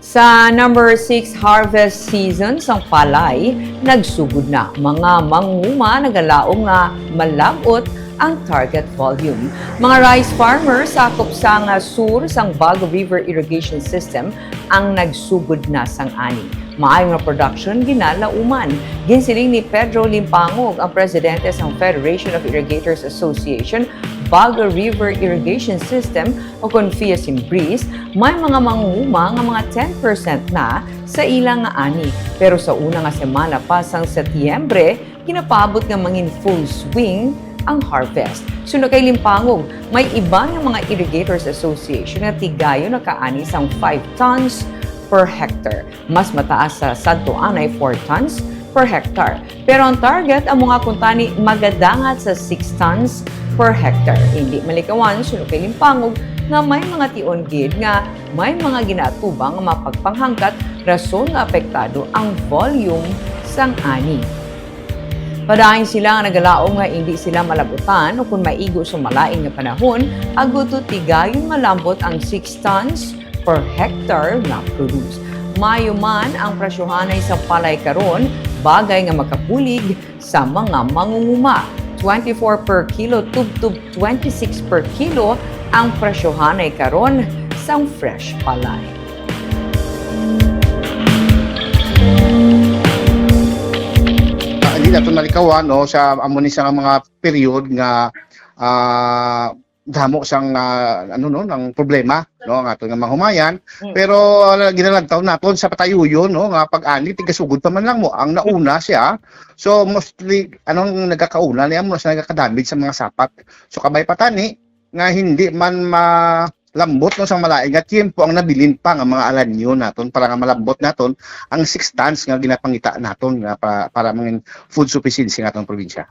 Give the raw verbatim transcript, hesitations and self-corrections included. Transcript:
Sa number six harvest season sang palay, nagsugod na. Mga manguma nagalaom nga malab-ot ang target volume. Mga rice farmers sakop sang sur sang Bago River Irrigation System ang nagsugod na sang ani. Maayo nga production ginalauman. Ginsiling ni Pedro Limpangog, ang presidente sang Federation of Irrigators Association, Bago River Irrigation System, o kon FIAS-Inbris, may mga manguma nga mga ten percent na sa ila nga ani. Pero sa una nga semana pa sang Setyembre, ginapaabot nga mangin full swing ang harvest. Suno kay Limpangog, may iban nga mga Irrigators Association nga tigayon nakaani sang five tons per hectare. Mas mataas sa Santo Anay, four tons per hectare. Pero ang target amo nga kuntani magadangat sa six tons per hectare. Hindi malikawan, suno kay Limpangog, nga may mga tion gid nga may mga ginaatubang nga mapagpanghangkat rason nga apektado ang volume sang ani. Padayon sila nga nagalaom nga indi sila malabutan o kung maigo sa malain nga panahon, agud to tigayon malambot ang six tons per hectare nga produce. Maayo man ang presyohanay sa palay karon, bagay nga makabulig sa mga mangunguma. Twenty-four per kilo tubtob twenty-six per kilo ang presyohanay karon sang fresh palay. Ah, hindi nato malikawan, no, sa amo ni sa mga period nga, ah, damo sang, ah, ano, no, ng problema, no, ang aton nga mahumayan. Mm. Pero, ah, ginalagtaw naton sa patayuyon, no, nga pag-ani, tigasugod pa man lang mo ang nauna siya. So, mostly, anong nagkakauna niya, mostly nagkakadamage sa mga sapat. So, kabay pa tani nga hindi man malambot, no, sang malain nga tiyempo ang nabilin pa nga mga alanyo naton para nga malambot naton ang six tons nga ginapangita naton nga pa, para mangin food sufficiency nga atong probinsya.